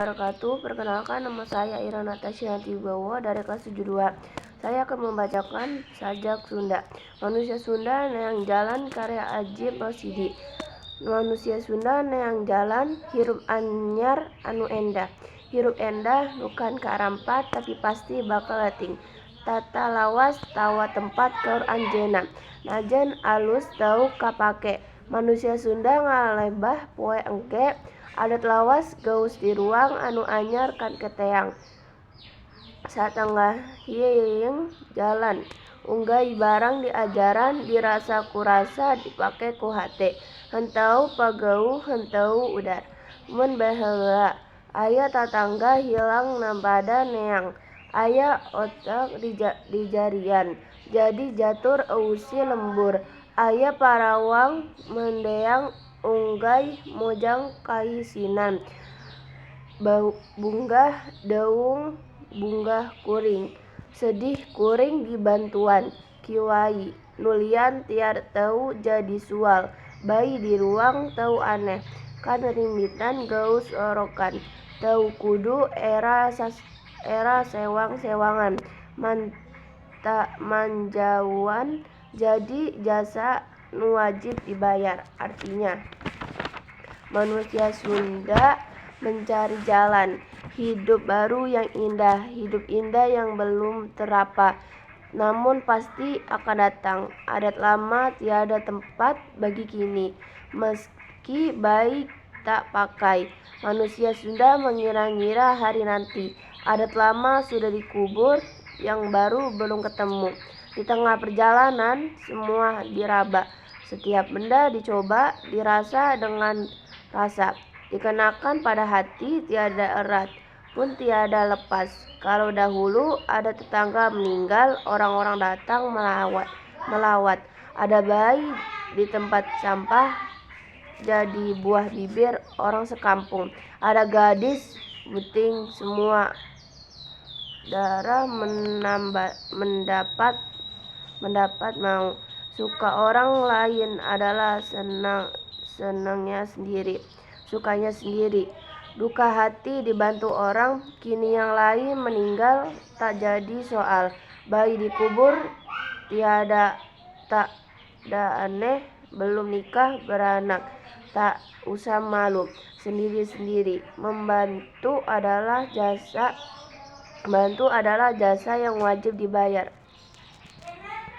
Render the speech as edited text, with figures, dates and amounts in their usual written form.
Wabarakatuh. Perkenalkan, nama saya Ira Natasha Wibowo dari kelas 72. Saya akan membacakan sajak Sunda. Manusia Sunda Neang Jalan karya Ajip Rosidi. Manusia Sunda neang jalan, hirup anyar anu endah. Hirup endah nu can karampat, tapi pasti bakal leutik. Tata lawas tawa tempat keur anjeunna. Najan alus teu kapake. Manusia Sunda ngalebah poe engke. Adat lawas geus diruang, anu anyar can kateang. Satengahing jalan. Unggai barang diajaran, dirasa ku rasa, dipake ku hate. Henteu pageuh henteu udar. Mun baheula aya tatangga hilang napada neang. Aya otak dijarian, jadi jatur eusi lembur. Aya parawang mendeang, unggai mojang kaisinan. Bunggah deung bunggah kuring, sedih kuring dibantuan. Kiwari nu lian tiar teu jadi sual. Bayi diruang teu aneh, kan rimbitan geus orokan. Teu kudu era sewang-sewangan. Manjauan jadi jasa nu wajib dibayar. Artinya, manusia Sunda mencari jalan hidup baru yang indah, hidup indah yang belum terapa, namun pasti akan datang. Adat lama tiada tempat bagi kini, meski baik tak pakai. Manusia Sunda mengira-ngira hari nanti. Adat lama sudah dikubur, yang baru belum ketemu. Di tengah perjalanan, semua diraba. Setiap benda dicoba, dirasa dengan rasa. Dikenakan pada hati, tiada erat pun tiada lepas. Kalau dahulu ada tetangga meninggal, orang-orang datang melawat. Ada bayi di tempat sampah, jadi buah bibir orang sekampung. Ada gadis bunting, semua darah mendapat mau. Suka orang lain adalah senangnya sendiri, sukanya sendiri. Duka hati dibantu orang, kini yang lain meninggal tak jadi soal. Bayi dikubur tiada tak da aneh, belum nikah beranak, tak usah malu sendiri-sendiri. Membantu adalah jasa yang wajib dibayar.